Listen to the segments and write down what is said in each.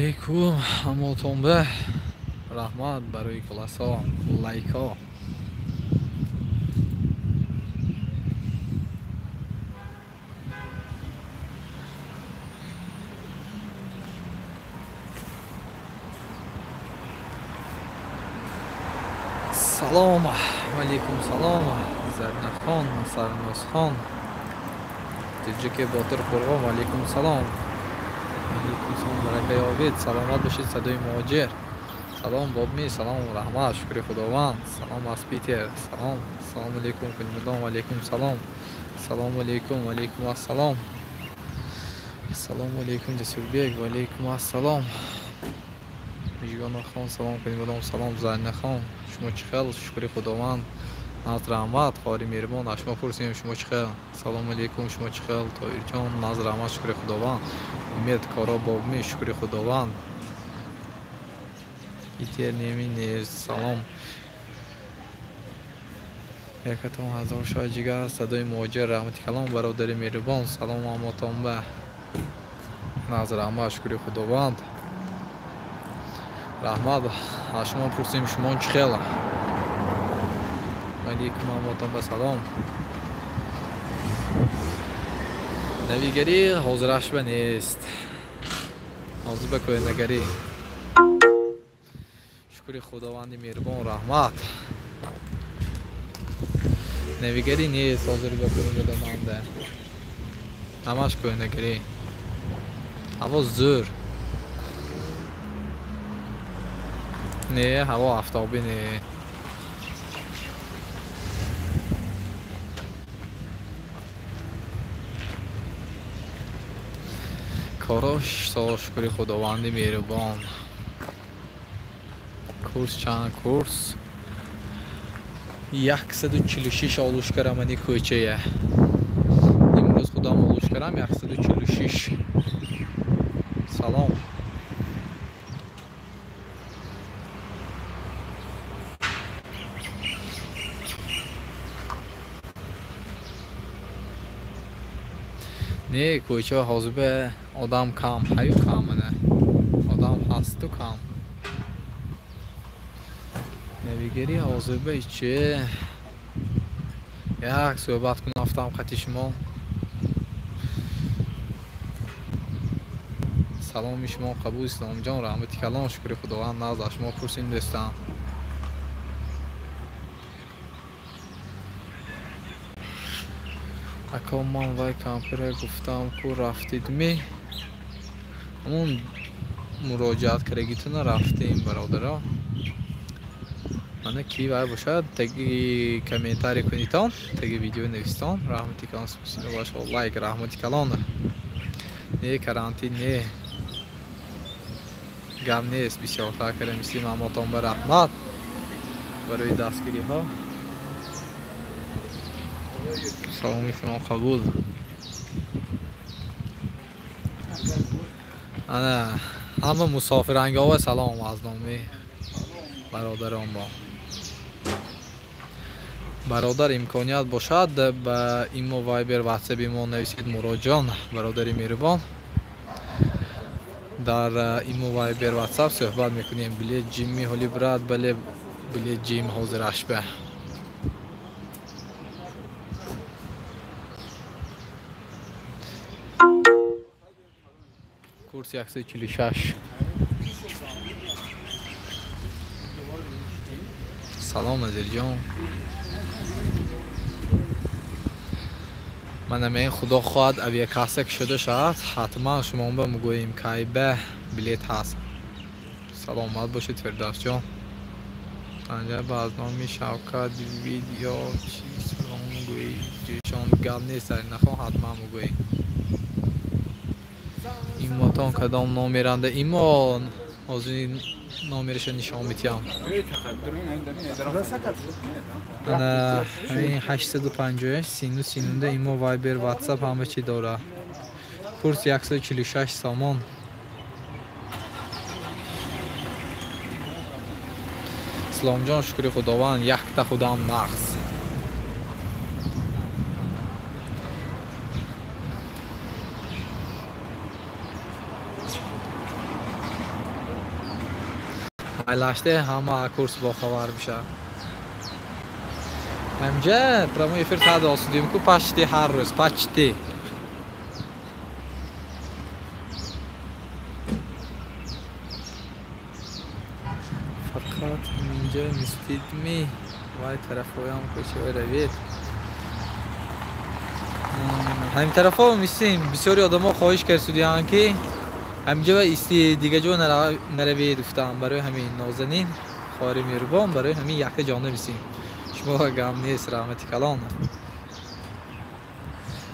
Алейкум, ҳамотонба. Раҳмат барои классҳо, лайкҳо. Салом, алейкум салом, Зарнахон, Сарнозхон, Тоҷики Ботир Қурбон, алейкум салом. Алейкум салом, баракаи обид, саломат бошед, садои муҳоҷир. Салом Бобми, салом, раҳмат, шукри Худованд. Салом аз Питер, салом, салом алейкум, кунмудом, алейкум салом. Салом алейкум, алейкум ассалом. Ассалому алейкум, Ҷасурбек, ва алейкум ассалом. Мижгонахон, салом, кунмудом, салом, Зарнахон. Шумо чӣ хел? Шукри Худованд. Наз раҳмат, хоҳари меҳрибон, аз шумо пурсем, шумо чӣ хел? Салому алейкум, шумо чӣ хел? Тоирҷон, наз раҳмат, шукри Худованд. Умед коро Бобми, шукри Худованд. Питер неми нест, салом. Якатон ҳазор шоҳ ҷигар, садои муҳоҷир, раҳмати калом, бародари меҳрибон, салом ҳамотонба. Наз раҳмат, шукри Худованд. Раҳмат, аз шумо пурсем, шумо чӣ хел? Алейкум ҳамотонба, салом. Навигарӣ ҳозирашба нест. Ҳозир ба кӯҳнагарӣ. Шукри Худованди меҳрибон, раҳмат. Навигарӣ нест ҳозир ба кӯҳнагарӣ. Ҳамаш кӯҳнагарӣ. Ҳаво зӯр. Не, ҳаво афтобӣ не. Корош со шукри Худованди меҳрибон. Курс чанд курс? 146 олушкарам ани кӯчая. Имрӯз худам олушкарам 146. Салом. Не, кӯча ҳозир одам кам, ҳаю кам ана. Одам ҳасту кам. Навигарӣ ҳозир ба ичи. Як суҳбат кунам афтам қати шумо. Саломи шумо қабул, Исломҷон, раҳмати калон, шукри Худованд, наз аз шумо пурсим дӯстам. Ако ман вай кампира гуфтам ку рафтидми? Ҳамон муроҷиат кардагитона рафтем, бародаро. Мана ки вай бошад, таги комментарий кунитон, таги видео навистон. Раҳмати калон, спасибо вашо лайк, раҳмати калон. Не карантин, не. Гап нест, бисёртар кардем, мисли мамотон ба раҳмат барои дастгириҳо. Саломи шумо қабул. Ана ҳама мусофирангова салом аз номи бародарон мо. Бародар имконият бошад ба имо, Вайбер, Ватсапи мо нависед Муроҷон, бародари меҳрибон. Дар имо, Вайбер, Ватсап суҳбат мекунем. Билет ҷимми ҳоли брат, бале билет ҷим ҳозир ашба. Курс 146. Салом Назирҷон. Мана мен худо хоҳад авиакасса ки шуда шавад, ҳатман шумо ба мегӯем кайба билет ҳаст. Саломат бошед Фирдавсҷон. Санҷар ба аз номи Шавкат видео чи салом мегӯӣ? Ҷӯшон гап нест, нахон ҳатман мегӯем. Имотон кадом номеранда? Имо ҳозир номераша нишон медиҳам. Ана ҳамин 858 сину синунда имо, Вайбер, Ватсап ҳама чи дорад. Курс 146 сомон. Исломҷон, шукри Худованд, якта худам нағз. Майлаште ҳама курс бохабар бишавад. Ҳамҷа прямой эфир сад осудим ку почти ҳар рӯз, почти. Фақат ҳаминҷа мистидми вай тарафҳоям кӯчаҳои равед. Ҳамин тарафҳо мистем. Бисёри одамо хоҳиш кардудиянд ки ҳаминҷа ва исти дига ҷо наравед гуфтам. Барои ҳамин нозанин хоҳари меҳрубон, барои ҳамин якта ҷона мистем. Шумо гам нест, раҳмати калон.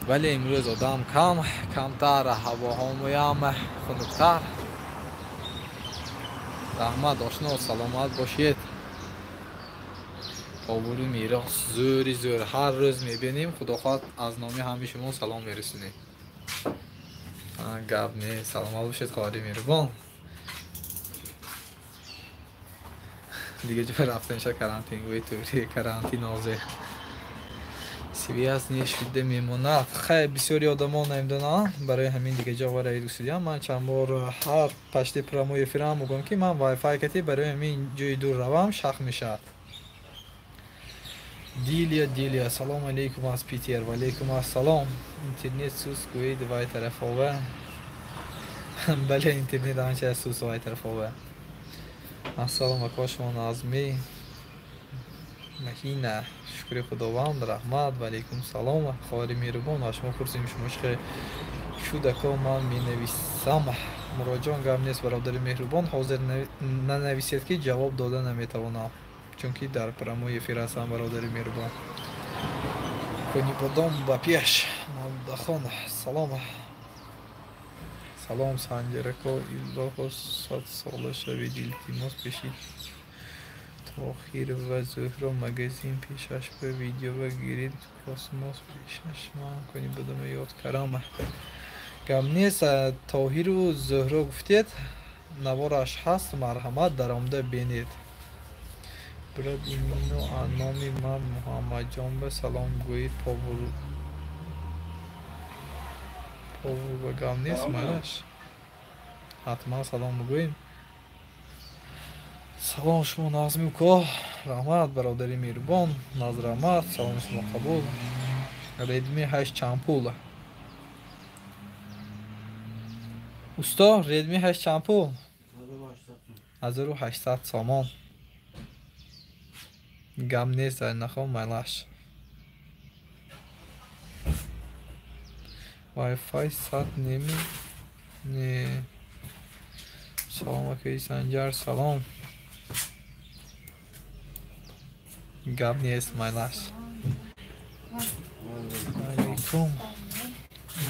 Вале имрӯз одам кам, камтар, ҳавоҳомоям хунуктар. Раҳмат ошно, саломат бошед. Обрӯи мерос зӯри зӯр ҳар рӯз мебинем. Худо хоҳад аз номи ҳамаи шумо салом мерасонем. Гап нест, саломат бошед хоҳари меҳрубон. Дига ҷо рафтанша карантин гӯи тури карантин ҳозир. Связь нешуда мемонад. Хай бисёри одамо намедонанд, барои ҳамин дига ҷо вараи дӯстидиам. Ман чанд бор ҳар пашти прямой эфирам мегӯям ки ман вайфай кати барои ҳамин ҷои дур равам шах мешавад. Дилия, Дилия, салом алейкум аз Питер. Ва алейкум ассалом. Интернет сус гӯед вай тарафова. Бале, интернет анча сус вай тарафова. Ассалом ака, шумо назмӣ Маҳина, шукри Худованд, раҳмат. Ва алейкум салом хоҳари меҳрубон. Аз шумо пурсем, шумо чӣ шуд ака, ман менависам. Муроҷон, гап нест бародари меҳрубон, ҳозир нанависед ки ҷавоб дода наметавонам, чунки дар прямой эфир ҳастам бародари меҳрубон. Конибодом ба пеш. Мавлудахон, салом. Салом Санҷарако, илоҳо садсола шавед, илтимос пеши Тоҳир ва Зуҳро магазин пешаш ба видео гиред, космос пешаш ман Конибодома ёд кардам. Гап нест, Тоҳиру Зуҳро гуфтед, навораш ҳаст, марҳамат даромада бинед. Брат имино номи ман Муҳаммадҷон ба салом гӯед. Повур ба гап нест, майлаш. Ҳатман салом бигӯем. Салом шумо Назми уко, раҳмат бародари меҳрубон, назраҳмат, саломи шумо қабул. Redmi 8 чанд пул? Усто, Redmi 8 чанд пул? 1800 сомон. Гап нест, нахом майлаш. Wi-Fi сад неми не. Салом акаи Санҷар, салом. Гап нест, майлаш. Алейкум.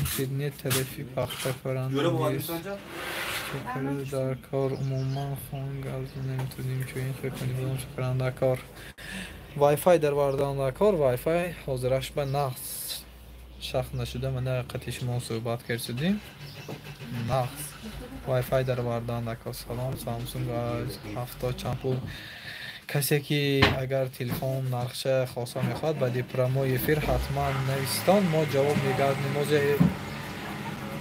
Интернет тарафи пахтакаранда нест. Чакара дар кор умуман хон гап наметонем, чун хел Конибодом чакаранда кор. Wi-Fi дар варданда кор, Wi-Fi ҳозираш ба нақс шах нашуда. Мана қати шумо суҳбат кардем. Нақс Wi-Fi дар варданда кор. Салом Samsung 70 чанд пул? Касе ки агар телефон нархша хоса мехоҳад, баъди прямой эфир ҳатман навистон, мо ҷавоб мегардонем. Ҳозир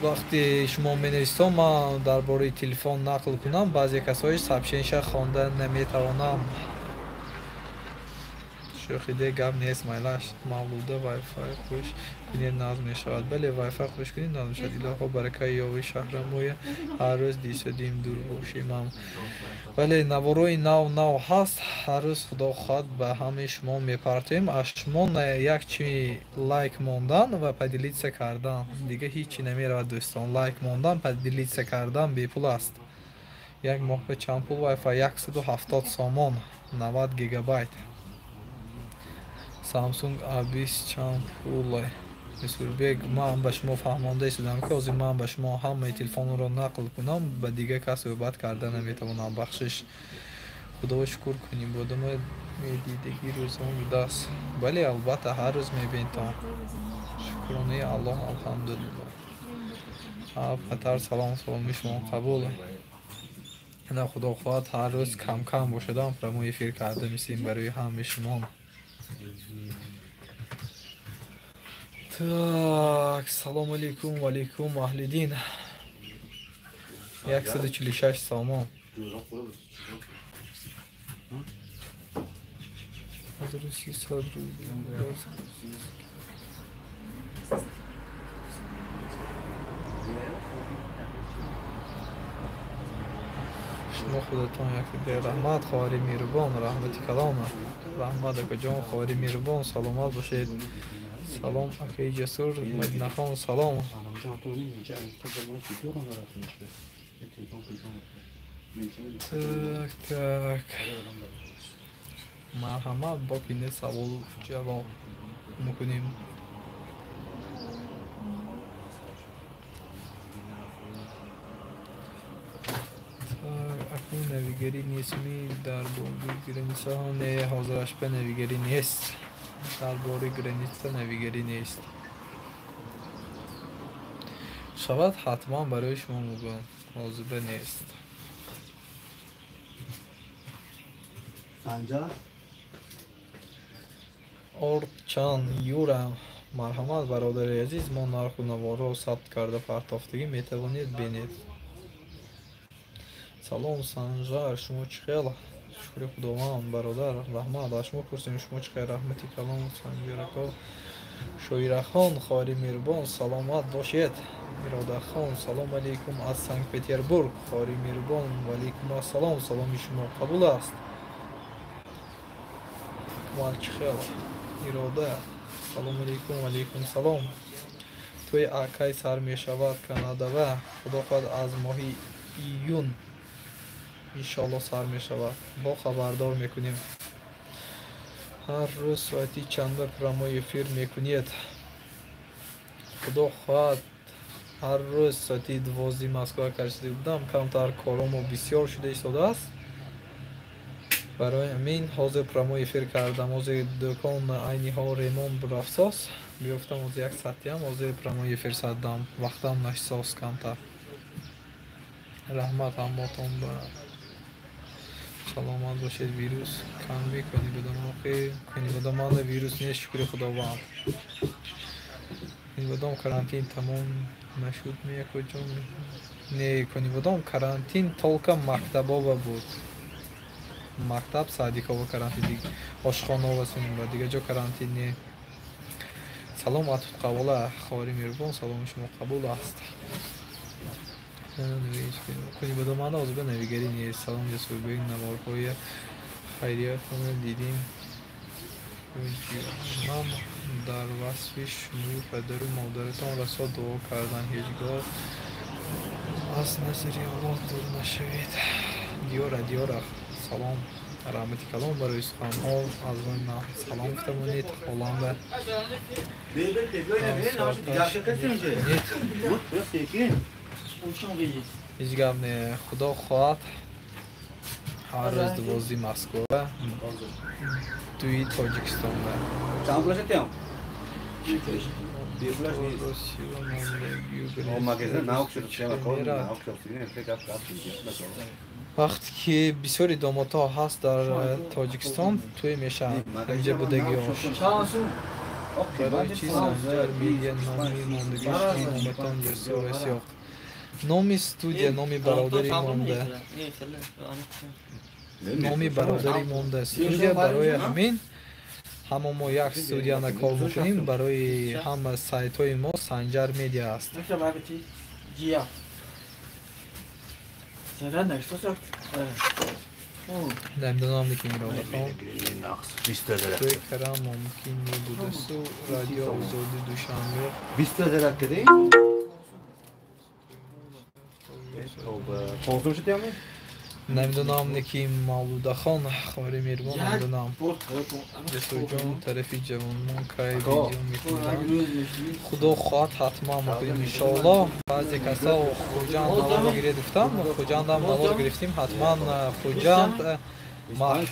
вақти шумо менавистон, ман дар бораи телефон нақл кунам, баъзе касои сообщениша хонда наметавонам. Шӯхиде гап нест, майлаш. Мавлуда Wi-Fi қӯш кунед назм мешавад. Бале, Wi-Fi қӯш кунед назм мешавад. Илоҳо баракаи ёви шаҳрамоя ҳар рӯз дисадим дур бошимам. Бале, наворои нав нав ҳаст, ҳар рӯз Худо хоҳад ба ҳамаи шумо мепартоем. Аз шумо як чи лайк мондан ва поделиться кардан, дига ҳеҷ чи намеравад дӯстон. Лайк мондан, поделиться кардан бепул аст. Як моҳ ба чанд пул Wi-Fi? 170 сомон, 90 гигабайт. Samsung A20 чанд пул? Мисурбек, ман ба шумо фаҳмонда истодам ки ҳозир ман ба шумо ҳамаи телефонро нақл кунам, ба дигар кас суҳбат карда наметавонам. Бахшиш. Худо шукр кунем, бодама медидагӣ рӯзон будааст. Бале, албатта ҳар рӯз мебинтон. Шукронаи Аллоҳ, алҳамдулиллоҳ. Патар салом, саломи шумо қабул. На Худо хоҳад ҳар рӯз кам-кам бошадам прямой эфир карда мисем барои ҳамаи шумо. Так, салом алейкум, ва алейкум аҳли дин. 146 сомон. Аз Русия Садриддин. Шумо худатон яке бераҳмат, хоҳари меҳрубон, раҳмати калом. Раҳмат акаҷон, хоҳари меҳрубон, саломат бошед. Салом акаи Ҷасур, Мадинахон, салом. Так, так. Марҳамат, боки не саволу ҷавоб мекунем. Акнун навигарӣ нестми дар бораи граница? Не, ҳозираш ба навигарӣ нест. Дар бораи граница навигарӣ нест. Шавад ҳатман барои шумо мегӯям. Ҳозир нест. Орчан Юра, марҳамат бародари азиз, мо нарху наворро сабт карда партофтагӣ, метавонед бинед. Салом Санжар, шумо чӣ хел? Шукри Худованд бародар, раҳмат. Аз шумо пурсем, шумо чӣ хел? Раҳмати калом Санжар ако. Шоирахон, хоҳари меҳрубон, саломат бошед. Иродахон, салом алейкум аз Санкт-Петербург. Хоҳари меҳрубон, ва алейкум ассалом, саломи шумо қабул аст. Акмал чӣ хел? Ирода, салом алейкум, ва алейкум салом. Тӯи акай сар мешавад Канадава, худо хоҳад аз моҳи июн иншоалло сар мешавад. Бо хабардор мекунем. Ҳар рӯз соати чанда прямой эфир мекунед? Худо хоҳад ҳар рӯз соати 12 Москва карда будам, камтар коромо бисёр шуда истодааст. Барои ҳамин ҳозир прямой эфир кардам. Ҳозир дӯкон айни ҳол ремонт рафтсоз. Биёфтам ҳозир як саатиам, ҳозир прямой эфир саддам. Вақтам нашисоз камтар. Раҳмат ҳамотон ба саломат бошед. Вирус кам мекунӣ будам охи кунӣ будам манда вирус нест, шукри Худованд. Кунӣ будам карантин тамом нашуд мекуҷон. Не, кунӣ будам карантин толка мактабова буд. Мактаб садикова карантин, ошхонова сунба, дигар ҷо карантин не. Салом атут қабула, хоҳари меҳрубон, саломи шумо қабул аст. Кунӣ будам манда ҳозир навигарӣ нест. Салом Ҷасурбек, наворҳои хайриятонро дидем. Ман дар васфи шумою падару модаратон расо дуо кардам. Ҳеҷ гоҳ аз назари Аллоҳ дур нашавед. Диёра, Диёра, салом. Раҳмати калом барои суханҳо. Аз он салом гуфта монед. Холанда ҳеҷ гап не. Худо хоҳад ҳар рӯз 12 Москва, 2 Тоҷикистонда. Вақте ки бисёри домотҳо ҳаст дар Тоҷикистон, тӯй мешаванд. Инҷа будагиҳош. Барои чӣ Санҷар Медиа номи мондагиш номатон Ҷасур Исёқ? Номи студия, номи бародари монда. Номи бародари монда. Студия барои ҳамин ҳама мо як студияна кор мекунем, барои ҳама сайтҳои мо Санҷар Медиа аст. Намедонам ки Миродахон. Тӯи карам мумкин мебудасу радио Озоди Душанбе. Намедонам ки Мавлудахон, хоҳари меҳрубон, намедонам. Ҷасурҷон, тарафи ҷавонмон кай видео мекунанд? Худо хоҳад ҳатман мекунем иншоаллоҳ. Баъзе касо Хуҷанд навор гиред гуфтам, Хуҷандам навор гирифтем, ҳатман Хуҷанд маҳрам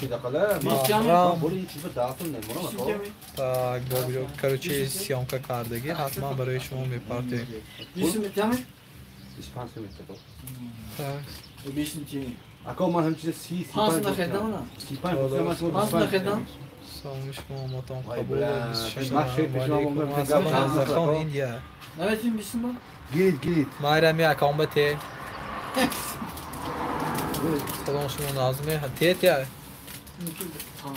так короче съёмка кардагӣ ҳатман барои шумо мепартем. Так. Саломи шумо омадон қабул. Ассалом Индия. Майрами акам ба те. Салом шумо назме. Те те.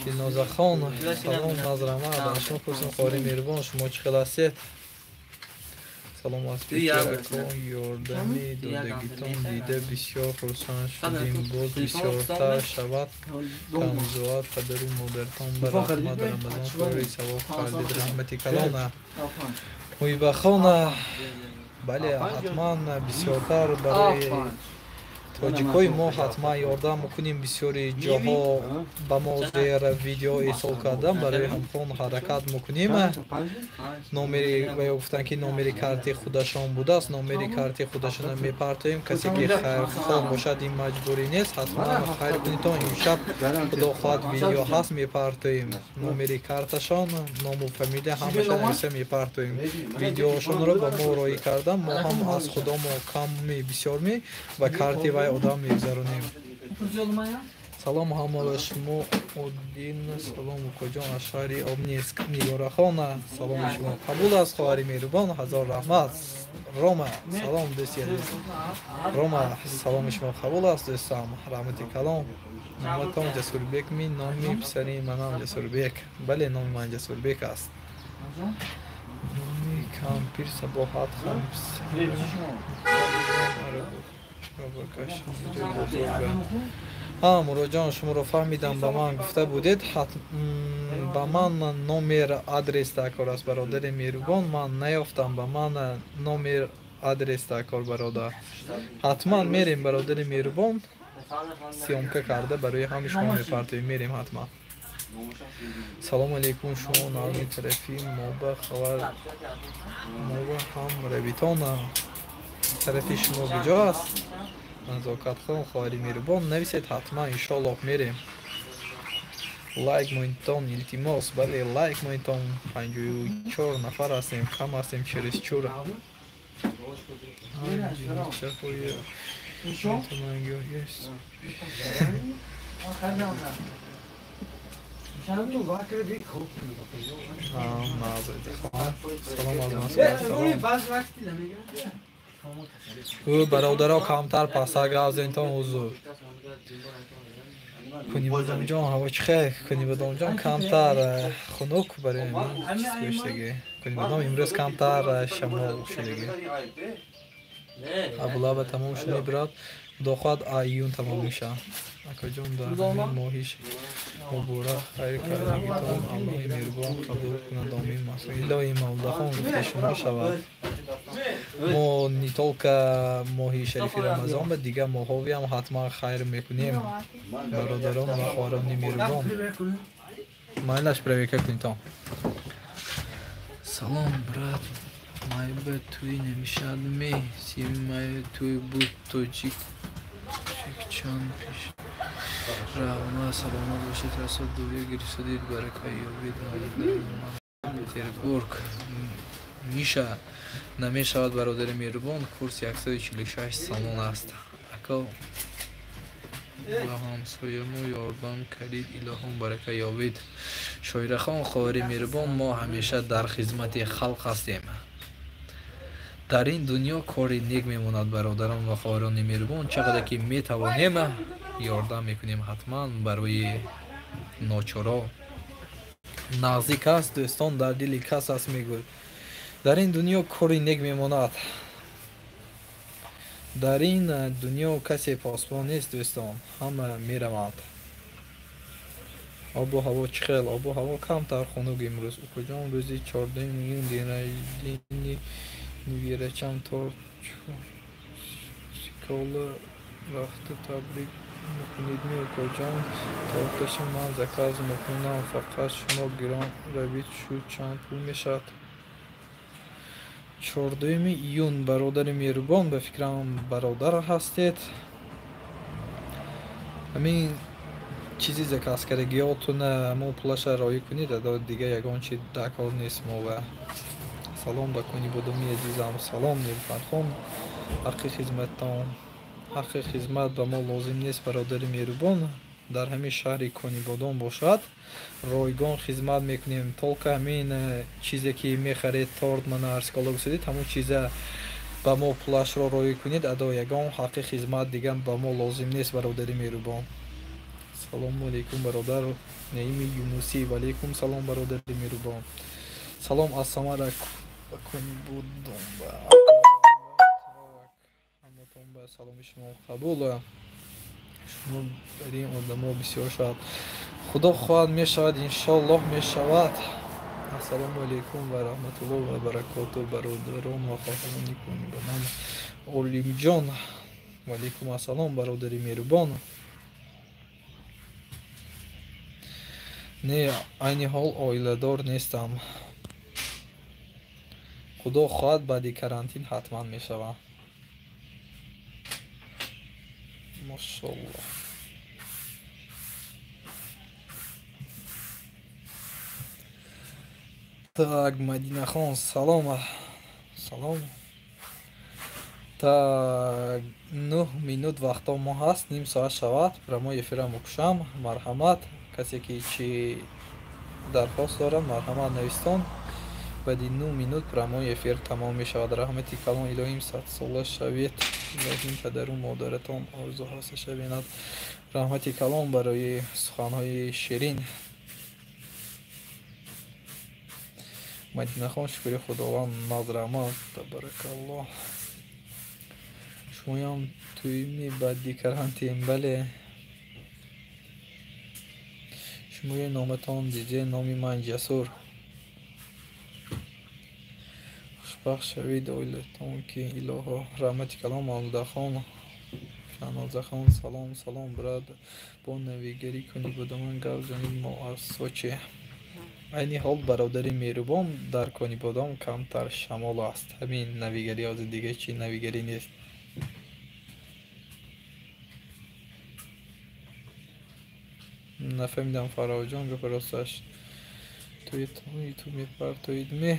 Дилнозахон, салом, назрама, ба шумо пурсем, хоҳари меҳрубон, шумо чӣ хел ҳастед? Салом аз Петерако, ёрдами додагитон дида бисёр хурсанд шудем, боз бисёртар шавад. Камзоат падару модаратон ба раҳмат, Рамазон кори савоб кардед, раҳмати калона. Муҳибахона, бале, ҳатман бисёртар барои тоҷикҳои мо ҳатман ёрдам мекунем. Бисёри ҷоҳо ба мо зер видео ирсол кардан, барои ҳамхон ҳаракат мекунем. Номери ва ё гуфтанд, ки номери карти худашон будааст, номери карти худашона мепартоем. Касе ки хайрхоҳ бошад, ин маҷбурӣ нест, ҳатман хайр кунитон. Имшаб, худо хоҳад, видео ҳаст, мепартоем номери карташон, ному фамилия ҳамаша нависа мепартоем. Видеошонро ба мо роӣ кардан, мо ҳам аз худомо камми бисёрми ба карти вай одам мегузаронем. Салом ҳама ба шумо, Один. Салом, укоҷон, аз шаҳри Обнинск Нигорахона. Саломи шумо қабул аст, хоҳари меҳрубон, ҳазор раҳмат. Рома, салом, дӯсти азиз. Рома, саломи шумо қабул аст, дӯстам, раҳмати калон. Номатон Ҷасурбек ми? Номи писари манам Ҷасурбек. Бале, номи ман Ҷасурбек аст. Номи кампир Сабоҳат хон. Муроҷон, шуморо фаҳмидам, ба ман гуфта будед, ба ман номер адрес даркор аст, бародари меҳрубон. Ман наёфтам, ба ман номер адрес даркор, бародар. Ҳатман мерем, бародари меҳрубон, съёмка карда барои ҳами шумо мепартоем, мерем ҳатман. Салому алейкум, шумо нарми тарафи моба хабар моба ҳам равитон, тарафи шумо куҷо аст? Назокатхон, хоҳари меҳрубон, нависед ҳатман, иншоаллоҳ мерем. Лайк монитон, илтимос. Бале, лайк монитон, 54 нафар ҳастем, кам ҳастем, чересчур. Салом аз Москва, салом. Ӯ бародаро, камтар пасак равзентон, ҳузур. Кунибодомҷон, ҳаво чӣ хел? Кунибодомҷон, камтар хунук барои чиз гӯштагӣ. Кунибодом имрӯз камтар шамол шудагӣ. Абулаба тамом шуд, брат. Худо хоҳад, июн тамом мешавад. Акаҷон, дар ҳамин моҳи муборак хайр кардагитон Аллоҳи меҳрубон қабул кунад, омин. Масъул илоҳи Мавлохон, гуфта шумо шавад. Мо не только моҳи шарифи Рамазон, ба дигар моҳҳоям ҳатман хайр мекунем, бародарон ва хоҳарони меҳрубон. Майлаш, проверка кунитон. Салом, брат, майба тӯй намешавад ме? 30 май тӯй буд, тоҷик чанд пеш. Раҳмат, саломат бошед, расо дуё гирифтодид, барака ёбед. Петербург миша намешавад, бародари меҳрубон, курс 146 сомон аст. Ако, ба ҳамсоямо ёрдам кардид, илоҳом барака ёбед. Шоирахон, хоҳари меҳрубон, мо ҳамеша дар хизмати халқ ҳастем. Дар ин дунё кори нек мемонад, бародарон ва хоҳарони меҳрубон, чӣ қадар ки метавонем ёрдам мекунем ҳатман барои ночоро. Наздик аст, дӯстон, дар дили кас аст, мегӯяд. Дар ин дунё кори нек мемонад. Дар ин дунё касе посбон нест, дӯстон, ҳама мераванд. Обу ҳаво чӣ хел? Обу ҳаво камтар хунук имрӯз. Укаҷон, рӯзи 14 июн день рождения набирачам, торт шикола рафта табрик мекунед ми, укаҷон? Торташа ман заказ мекунам, фақат шумо гирон равид шуд, чанд пул мешавад? 14 июн, бародари меҳрубон, ба фикрам бародар ҳастед. Ҳамин чизи заказ кардагиётона мо пулаша роӣ кунед, адо дига ягон чи даркор нест мо. Ва салом ба Кунибодоми азизам, салом, Нилфархон. Ҳаққи хизматтон, ҳаққи хизмат ба мо лозим нест, бародари меҳрубон. Дар ҳамин шаҳри Конибодом бошад, ройгон хизмат мекунем. Только ҳамин чизе ки мехаред, торт мана арскола гусадед, ҳамон чиза ба мо пулашро роӣ кунед, адо ягон ҳаққи хизмат дигар ба мо лозим нест, бародари меҳрубон. Салому алейкум бародар Наими Юнусӣ. Ва алейкум салом бародари меҳрубон. Салом аз Самара Конибодом. Ҳаматон ба саломи шумо қабул. Шумо бар ин одамо бисёр шавад. Худо хоҳад мешавад, иншоаллоҳ мешавад. Ассалому алейкум ва раҳматуллоҳ ва баракоту бародарон ва хоҳарони Конибодом. Олимҷон, ва алейкум ассалом бародари меҳрубон. Не, айни ҳол оиладор нестам. Худо хоҳад баъди карантин ҳатман мешавам. Машаллоҳ. Так, Мадинахон, салом. Салом. Так, 9 минут вақто мо ҳаст, ним соат шавад. Прямой эфира мекушам. Марҳамат, касе ки чӣ дархост дорад, марҳамат навистон. Баъди 9 минут прямой эфир тамом мешавад. Раҳмати калон, илоҳим садсола шавед. Илоҳим падару модаратон орзуҳоса шавенад. Раҳмати калон барои суханҳои ширин. Мадинахон, шукри Худованд, назрамат, табаракаллоҳ. Шумоям тӯйми баъди карантин? Бале. Шумои номатон диде, номи ман Ҷасур. Хушбахт шавед оилатон ки илоҳо. Раҳмати калон Мавлудахон. Шаҳнозахон, салом, салом брат. Бо навигарӣ Конибодоман гап занед, мо аз Сочи. Айни ҳол бародари меҳрубон дар Конибодом камтар шамол аст. Ҳамин навигарӣ, ҳозир дига чӣ навигарӣ нест. Нафаҳмидам Фароҳҷон, гапи росташ. Ту мепартоид ме?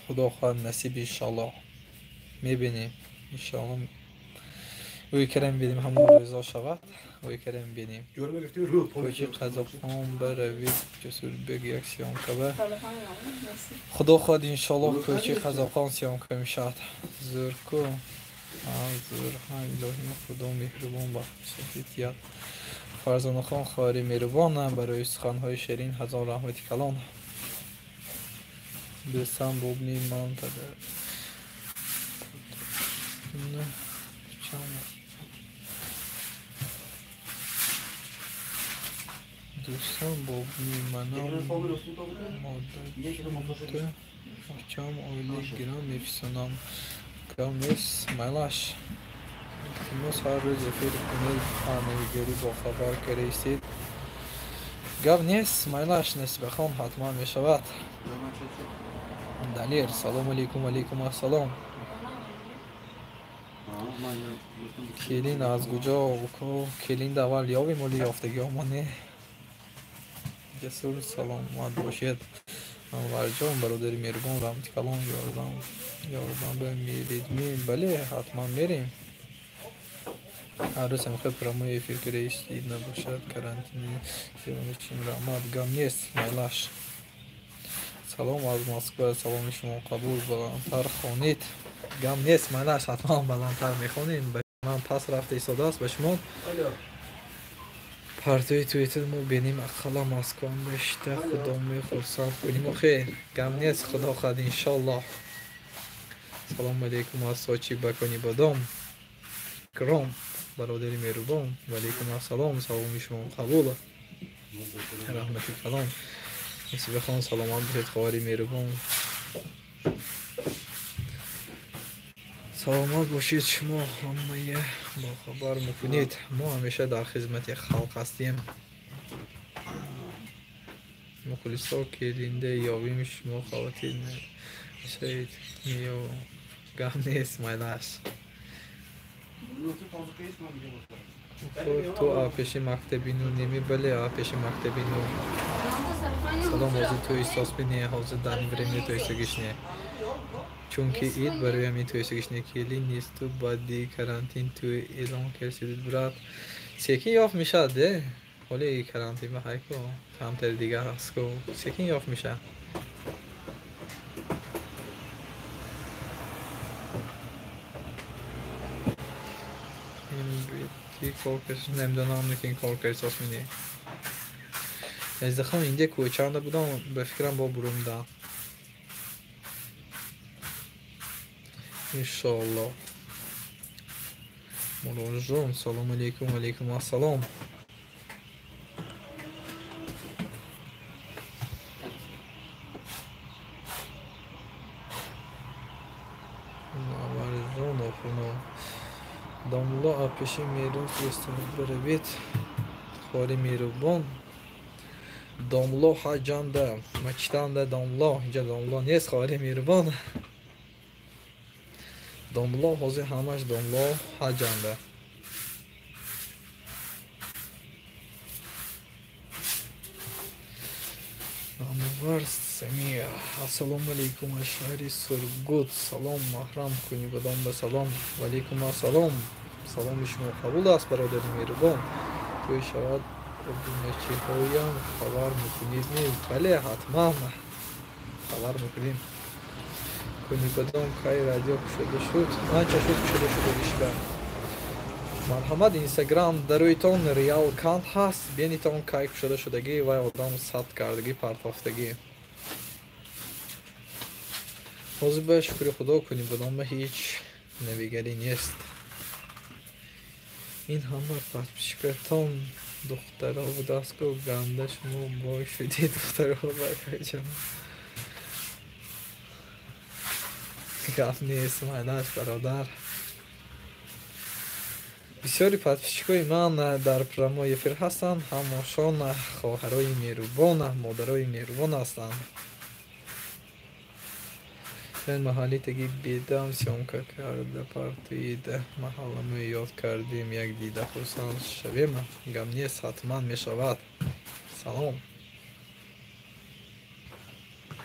Худо хоҳад насиб иншаллоҳ. Мебинем иншаллоҳ. Ӯй карем бинем ҳамон рӯзо шавад. Ӯй карем бинем. Кӯчи Қазоқистон баравид Ҷасурбек як съёмка ба. Худо хоҳад иншаллоҳ кӯчи Қазоқистон съёмка мешавад. Зӯрку. Зӯр. Илоҳим Худо меҳрубон ба сафитият. Фарзонахон хоҳари меҳрубон барои суханҳои ширин ҳазор раҳмати калон. Дӯстам бобни ман падар. Дӯстам бобни манам модарҷонта очам оила гирам мефисонам. Гап нест, майлаш. Илтимос ҳар рӯз эфир кунед, навигарӣ бохабар кардаистед. Гап нест, майлаш, Насибахон ҳатман мешавад. Далер, салому алейкум, алейкум ассалом. Келин аз куҷо? Келин давал ёбем, оли ёфтагиҳомо не. Ҷасур, саломат бошед. Анварҷон, бародари меҳрубон, раҳмати калон, ёрдам ба меред ме? Бале, ҳатман мерем. Ҳар рӯз ҳамхел прямой эфир кардаистед набошад, карантини зеронечин. Раҳмат, гап нест, майлаш. Салом аз Москва, саломи шумо қабул. Баландтар хонед. Гап нест, майлаш, ҳатман баландтар мехонем. Ман пас рафта истодааст ба шумо. Партои Твиттер мо бинем, ақалла Москва мешта, Худо мехурсанд кунем. Охе, гап нест, Худо хоҳад иншаллоҳ. Салому алейкум аз Сочи ба Конибодом. Икром, бародари меҳрубон, ва алейкум ассалом, саломи шумо қабул. Раҳмати калон. Насибахон, саломат бошед, хоҳари меҳрубон. Саломат бошед шумо, ҳамаи бохабар мекунед. Мо ҳамеша дар хизмати халқ ҳастем. Мухлисо келинда ёбим, шумо хавотир нашавед. Гап нест, майлаш. Ту пеши мактаби ну неми? Бале, пеши мактаби ну. Салом, ҳозир ту истосби не, ҳозир дар ин время тӯйсагиш не. Чунки ид барои ҳамин тӯйсагиш не. Келин несту баъди карантин тӯй эълон кардед брат. Секин ёфт мешавад, де? Ҳоли карантин ба ҳайко камтари дигар ҳаст ку. Секин ёфт мешавад. Ки кор кардаш намедонам, лекин кор кардас мини. Азизахон, инҷа кӯчанда будам, ба фикрам бо бурумда. Иншоаллоҳ. Мурожон, салом алейкум, алейкум ассалом. Домулло апеши мерон фиристода баравед. Хори меҳрубон. Домулло ҳаҷанда, мачитанда домулло, инҷа домулло нест, хори меҳрубон. Домулло ҳозир ҳамаш домулло ҳаҷанда. Анвар Самия, ассалому алейкум аз шаҳри Сургут. Салом маҳрам кунибадон ба салом. Ва алейкум ассалом. Саломи шумо қабул аст, бародари меҳрубон. Тӯй шавад обуначиҳоям хабар мекунед? Не, бале, ҳатман хабар мекунем. Кунибадон кай радио кушода шуд? Анча шуд кушода шудагишба. Марҳамат, Инстаграм дароитон реал кант ҳаст, бинитон кай кушода шудагӣ ва одам сабт кардагӣ, партофтагӣ. Ҳозир ба шукри Худо кунибадон ба ҳеҷ навигарӣ нест. Ин ҳама подписчикатон духтаро будааст ку, ганда шумо бой шудед, духтаро бакаҷам. Гап нест, майнаш бародар. Бисёри подписчикои ман дар прямой эфир ҳастанд, ҳамошон хоҳарои меҳрубон, модарои меҳрубон ҳастанд. Дар маҳалли таги бедам съёмка карда партоид, маҳалламо ёд кардем, як дида хурсанд шавем. Гап нест, ҳатман мешавад. Салом.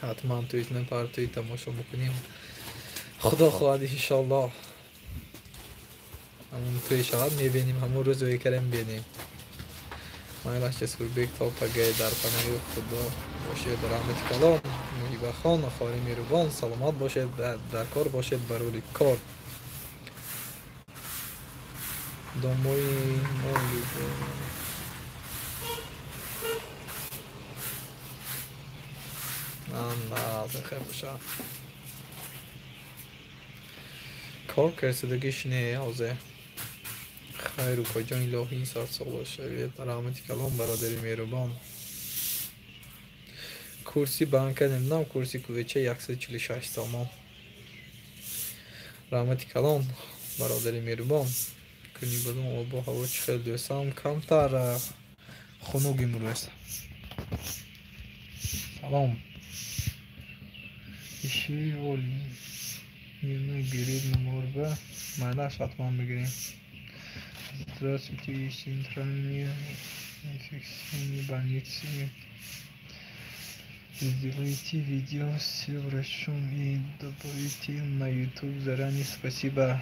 Ҳатман туит напартоид, тамошо мекунем. Худо хоҳад иншоаллоҳ. Ҳамон тӯй шавад мебинем, ҳамон рӯз векарем бинем. Майлаш Ҷасурбек то пагай дар паноҳи Худо бошед, раҳмати калом. Муҳибахон, хоҳари меҳрубон, саломат бошед, дар кор бошед, барори кор. Домои мо ана бошад. Кор кардагиш не ҳозир. Хайру коҷон, илоҳӣ сарсола шавед, раҳмати калом бародари меҳрубон. Курси банка намедонам, курси кӯча 146 сомон. Раҳмати калом бародари меҳрубон. Кунибадон обу ҳаво чӣ хел дӯстам, камтар хунук имрӯз. Салом. Иши гирид наморба, майнаш ҳатман бигирем. Здравствуйте, из центральной инфекционной больницы. Сделайте видео с врачом и добавите на YouTube. Заранее спасибо.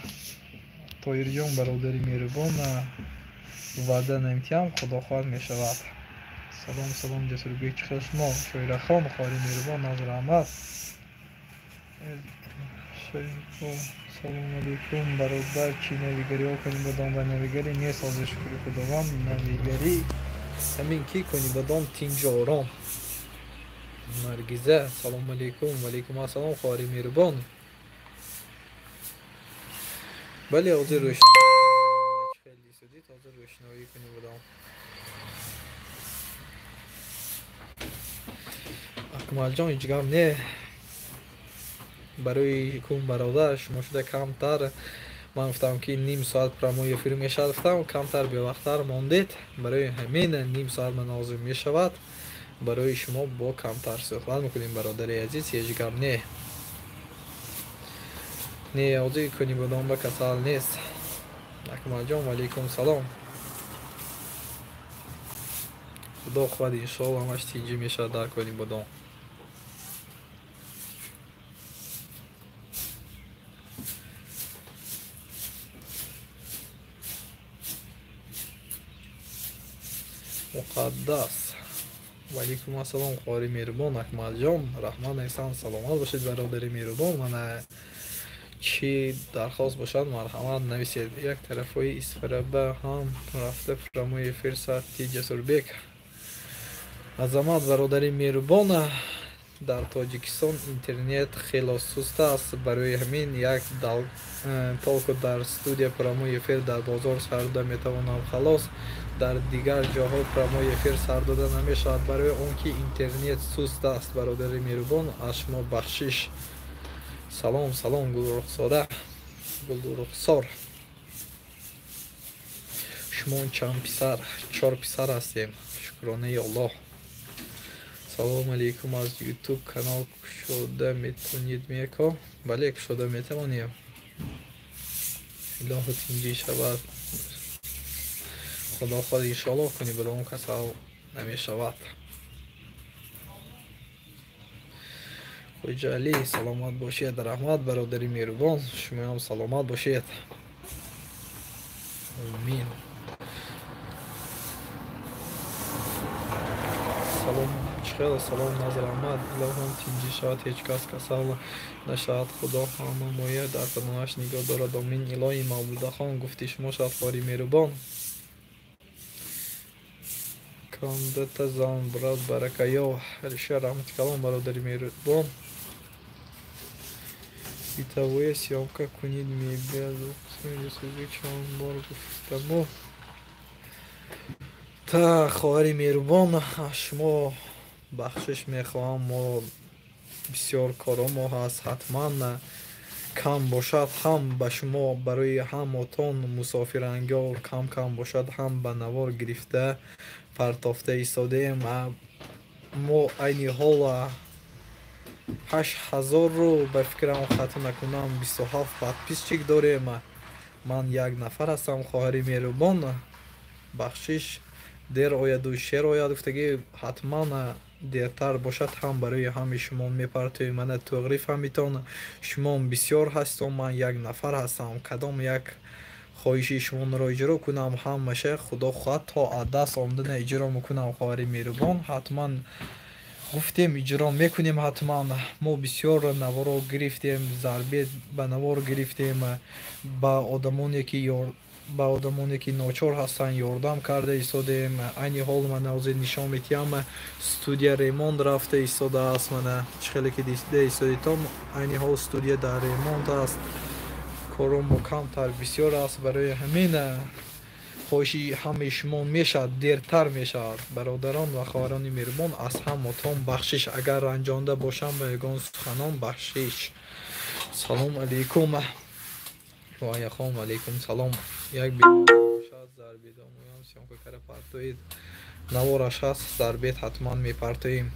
Тоирҷон, бародари меҳрубон, ваъда намедиҳам, Худо хоҳад мешавад. Салом, салом, Ҷасурбек, чӣ хел шумо? Шоирахон, хоҳари меҳрубон, аз раҳмат. Салом алейкум, бародар, чӣ навигариҳо кунибадон ва навигарӣ нест ҳозир, шукри Худованд, навигарӣ ҳамин ки кунибадон тинҷу ором. Наргиза, салом алейкум, валейкум ассалом, хоҳари меҳрубон. Бале, ҳозир рӯшноӣ судид, ҳозир рӯшноӣ кунибадон. Акмалҷон, ҳеҷ гап не. Барои кун бародар шумо шуда камтар, ман гуфтам ки ним соат прямой эфир мешавад, гуфтам камтар бевақттар мондед, барои ҳамин ним соат ман ҳозир мешавад. Барои шумо бо камтар суҳбат мекунем, бародари азиз, ҳеҷ гап не. Не, ҳозир кунибадон ба касал нест. Акмалҷон, валейкум салом. Худо хоҳад иншоаллоҳ ҳамаш тинҷӣ мешавад дар кунибадон. Муқаддас, валейкум ассалом, хоҳари меҳрубон. Акмалҷон, раҳмат эҳсон, саломат бошед, бародари меҳрубон. Мана Чӣ дархост бошад, марҳамат нависед. Як тарафҳои Исфараба ҳам рафта прямой эфир сарти Ҷасурбек. Азамат бародари меҳрубон, дар Тоҷикистон интернет хело суст аст. Барои ҳамин як толко дар студия прямой эфир дар бозор сар дода метавонам. Халос, дар дигар ҷоҳо прямой эфир сар дода намешавад, барои он ки интернет суст аст. Бародари меҳрубон, аз шумо бахшиш. Салом, салом, Гулрухсора, Гулрухсор. Шумо чанд писар? 4 писар ҳастем. Шукронаи Аллоҳ. Салом алейкум, аз YouTube канал кушода метавонед меко? Бале, кушода метавонем. Илоҳу тинҷӣ шавад. Худо хоҳад иншоаллоҳ кунӣ, бале он касал намешавад. Хоҷа Алӣ, саломат бошед. Раҳмат, бародари меҳрубон, шумоам саломат бошед. Амин. Салом, чихел салом, Назар Аҳмад. Илоҳам тинҷӣ шавад, ҳеҷ кас касал нашавад. Худо ҳама моя дар паноҳаш нигоҳ дорад. Амин. Илоҳи Мавлудахон, гуфти шумо шавад, хоҳари меҳрубон. Кандата зан брат баракаё. Алишер, раҳмати калом, бародари меҳрубон. Битавоя съёмка кунид мебияд. Чанд бор гуфтамо. Та хоҳари меҳрубон, аз шумо бахшиш мехоҳам. Мо бисёр коро мо ҳаст, ҳатман кам бошад ҳам ба шумо барои ҳамотон мусофирангор кам кам бошад ҳам ба навор гирифта партофта истодаем. Мо айни ҳол 8000-ро ба фикрам хато накунам 27 подписчик дорем. Ман як нафар ҳастам, хоҳари меҳрубон. Бахшиш, дер ояду шер ояд гуфтагӣ, ҳатман дертар бошад ҳам барои ҳами шумо мепартоем. Мана туғри фаҳмитон, шумо бисёр ҳастон, ман як нафар ҳастам. Кадом як хоҳиши шуморо иҷро кунам, ҳамаша худо хоҳад то аз даст омадана иҷро мекунам. Хоҳари меҳрубон, ҳатман гуфтем иҷро мекунем. Ҳатман мо бисёр наворо гирифтем, зарбет ба навор гирифтем, ба одамоне ки ночор ҳастанд ёрдам карда истодаем. Айни ҳол мана ҳозир нишон медиҳам, студия ремонт рафта истодааст. Мана чӣ хеле ки дида истодитон, айни ҳол студия дар ремонт аст. Коромо камтар бисёр аст, барои ҳамин хоҳиши ҳамаи шумо мешавад, дертар мешавад. Бародарон ва хоҳарони меҳрубон, аз ҳамотон бахшиш. Агар ранҷонда бошам ба ягон суханон, бахшиш. Салом алейкум. Вааяхон, алейкум салом. Як бошад зарбедомоям съёмка кара партоед. Навораш ҳаст, зарбед ҳатман мепартоем.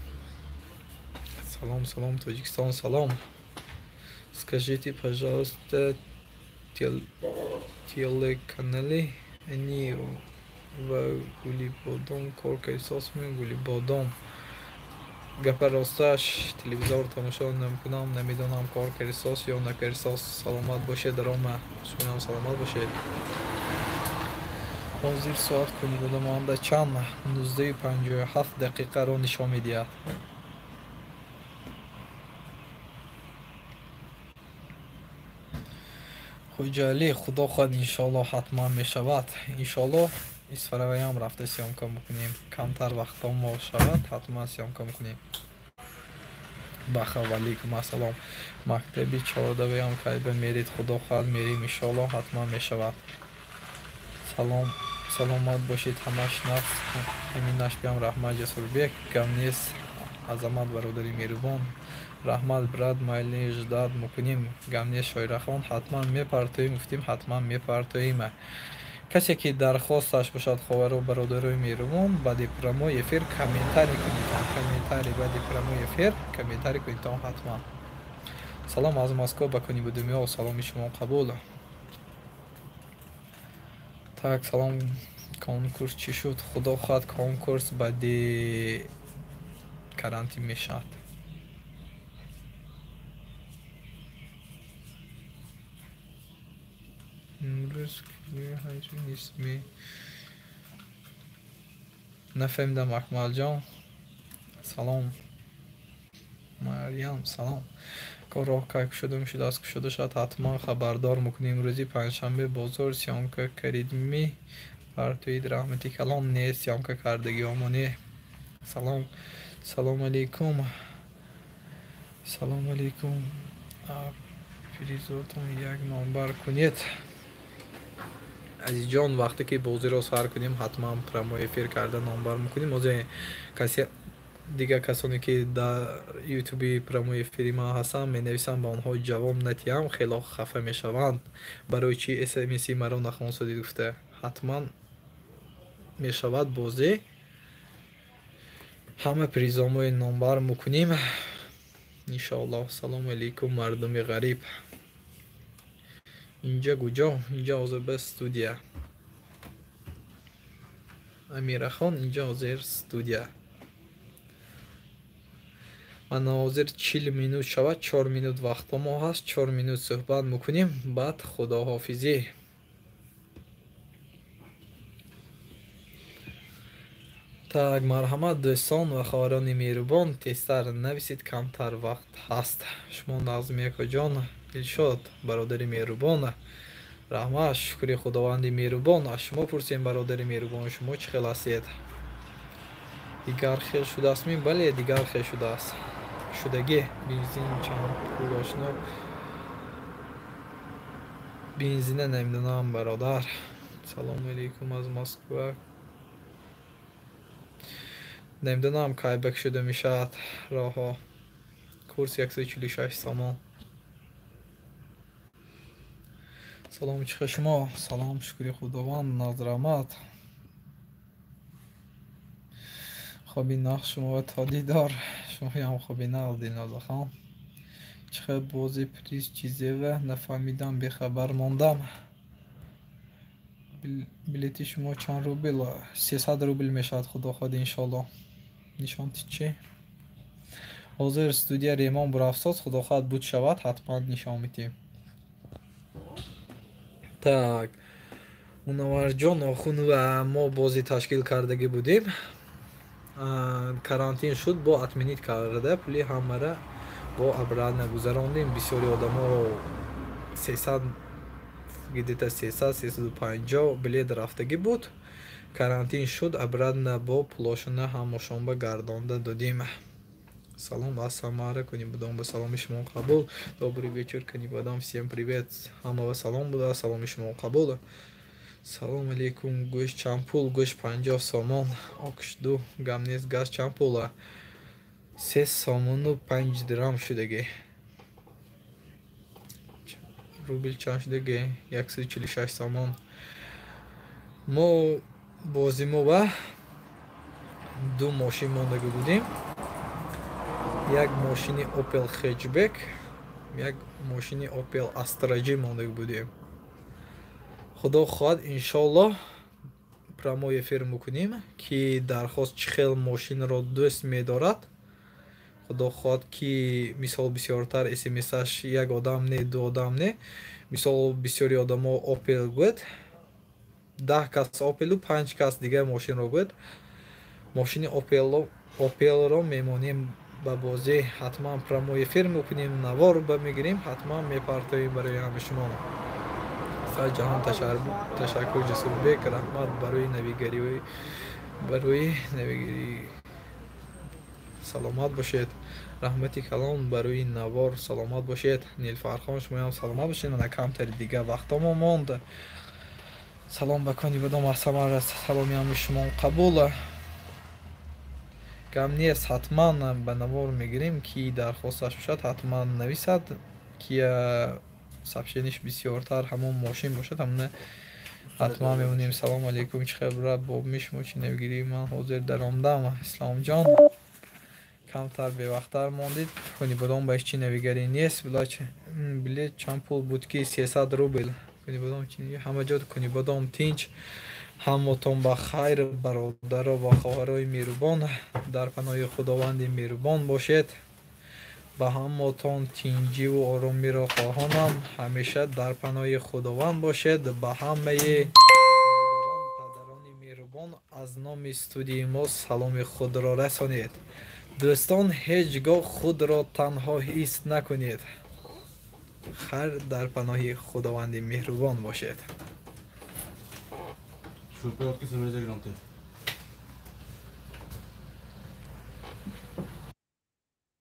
Салом, салом, Тоҷикистон, салом. Скажите, пожалуйста, телеканали они ва Гулибодом кор кардисосми Гулибодом. Гапа росташ, телевизор тамошо намекунам, намедонам кор кардисос ё накардисос. Саломат бошед, Рома, шумоам саломат бошед. Ҳозир соат кунидодамонда чанд? 19:57 дақиқаро нишон медиҳад. Хоҷа Алӣ, худо хоҳад иншоаллоҳ ҳатман мешавад. Иншоаллоҳ Исфараваям рафта съёмка мекунем. Камтар вақтҳо мо шавад, ҳатман съёмка мекунем. Баха, валейкум ассалом. Мактаби чордаваям кайба мерид? Худо хоҳад мерим, иншоаллоҳ ҳатман мешавад. Салом, саломат бошед, ҳамаш нафс ҳамин нашбиям. Раҳмат, Ҷасурбек. Гам нест, Азамат бародари меҳрубон. Раҳмат, брат, майли ждат мекунем. Гам нест, Шоирахон, ҳатман мепартоем. Гуфтем ҳатман мепартоем. Касе ки дархосташ бошад, хоҳару бародарои меҳрубон, баъди прямой эфир комментарий кунед. Комментарий баъди прямой эфир комментарий кунед ҳатман. Салом аз Москва ба Конибудумиё, саломи шумо қабул. Так, салом, конкурс чӣ шуд? Худо хоҳад конкурс баъди карантин мешавад. Имрӯз ҳаҷ нест ме? Нафаҳмидам, Акмалҷон. Салом, Марьям, салом. Роҳ кай кушода мешудааст, кушода шавад, ҳатман хабардор мекунем. Рӯзи панҷшанбе бозор съёмка кардидми? Партоид раҳмати калон. Не, съёмка кардагиҳомо не. Салом, салом алейкум, салом алейкум. Призотон як номбар кунед. Азизҷон, вақте ки бозиро сар кунем, ҳатман прямой эфир карда номбар мекунем. Ҳозир касе дигар касоне ки дар ютуби прямой эфири ман ҳастанд, менависам, ба онҳо ҷавоб натиҳам, хело хафа мешаванд. Барои чи смси маро нахонсодид гуфта. Ҳатман мешавад бозӣ, ҳама призомои номбар мекунем иншоаллоҳ. Салому алейкум, мардуми ғариб. Инҷа куҷо? Инҷа ҳозир ба студия. Амирахон, инҷа ҳозир студия. Ман ҳозир 40 минут шавад, 4 минут вақтомо ҳаст, 4 минут суҳбат мекунем, баъд худоҳофизӣ. Так, марҳамат, дӯстон ва хоҳарони меҳрубон, тезтар нависед, камтар вақт ҳаст. Шумо Нағзми акоҷон, Дилшод, бародари меҳрубон, раҳмат, шукри худованди меҳрубон. Аз шумо пурсем, бародари меҳрубон, шумо чӣ хел ҳастед? Дигар хел шудааст ми? Бале, дигар хел шудааст. Шудагӣ. Бензин чанд пул ошно? Бензина намедонам, бародар. Салому алейкум аз Москва. Намедонам кай бак шуда мешавад роҳҳо. Курс 146 сомон. Салом, чӣ хел шумо? Салом, шукри худованд, назрамат. Хоби нағз шумо ва то дидор. Шумоям хоби нағз, Дилнозахон. Чӣ хел бози приз чизева нафаҳмидам, бехабар мондам. Билети шумо чанд рубл? 300 рубл мешавад, худо хоҳад, иншоаллоҳ. Нишонти чӣ? Ҳозир студия ремон бурафсоз, худо хоҳад буд шавад, ҳатман нишон медиҳем. Так, Мунавварҷон Охунова, мо бозӣ ташкил кардагӣ будем. Карантин шуд, бо отменить карда, пули ҳамара бо обратно гузарондем. Бисёри одамо 300, где-то 300, 350 билет рафтагӣ буд. Карантин шуд, обратно бо пулошона ҳамошонба гардонда додем. Салом аз Самара, Канибадом, ба саломи шумо қабул. Добрый вечер, Канибадом, всем привет. Ҳамава салом буда, саломи шумо қабул. Салом алейкум, гӯшт чанд пул? Гӯшт 50 сомон. Окш ду, гам нест, газ чанд пула? 3 сомону 5 дирам шудагӣ. Рубл чанд шудагӣ? 146 сомон. Мо бозимова ду мошин мондагӣ будем. Як мошини Opel Hatchback, як мошини Opel Astra G мондагӣ будем. Худо хоҳад, иншоаллоҳ прямой эфир мекунем, ки дархост чӣ хел мошинро дӯст медорад. Худо хоҳад, ки мисол бисёртар смсаш як одам не, ду одам не, мисол бисёри одамо Opel гӯяд, 10 кас Opel-у 5 кас дигар мошинро гӯяд. Мошини Opel-ро мемонем ба бозӣ, ҳатман прямой эфир мекунем, навор ба мегирем, ҳатман мепартоем барои ҳами шумо. Ҷаҳон ташаккур, Ҷасурбек, раҳмат барои навигарӣ, барои навигарӣ. Саломат бошед. Раҳмати калон барои навор, саломат бошед. Нилфархон, шумоям саломат бошед. Мана камтари дигар вақтомо монд. Салом ба Канибадом аз Самара, саломи ҳами шумо қабул. Гам нест, ҳатман ба навор мегирем, ки дархосташ бошад, ҳатман нависад, ки сообщениш бисёртар ҳамон мошин бошад, ҳамона ҳатман мемонем. Салому алейкум, чӣ хабар бобми шумо, чӣ навгирӣ? Ман ҳозир даромдам. Исломҷон, камтар бевақттар мондид. Канибадом ба ҳеч чӣ навигарӣ нест. Билет чанд пул буд ки? 300 рубл. Канибадом чӣ? Ҳама ҷо Канибадом тинч. Ҳамотон ба хайр, бародаро ва хоҳарои меҳрубон, дар паноҳи Худованди меҳрубон бошед. Ба ҳамотон тинҷиву оромиро хоҳонам. Ҳамеша дар паноҳи Худованд бошед. Ба ҳамаи падарони меҳрубон аз номи студияи мо саломи худро расонед. Дӯстон, ҳеҷ гоҳ худро танҳо ҳис накунед. Хайр, дар паноҳи Худованди меҳрубон бошед. Шӯрпа ёд ки.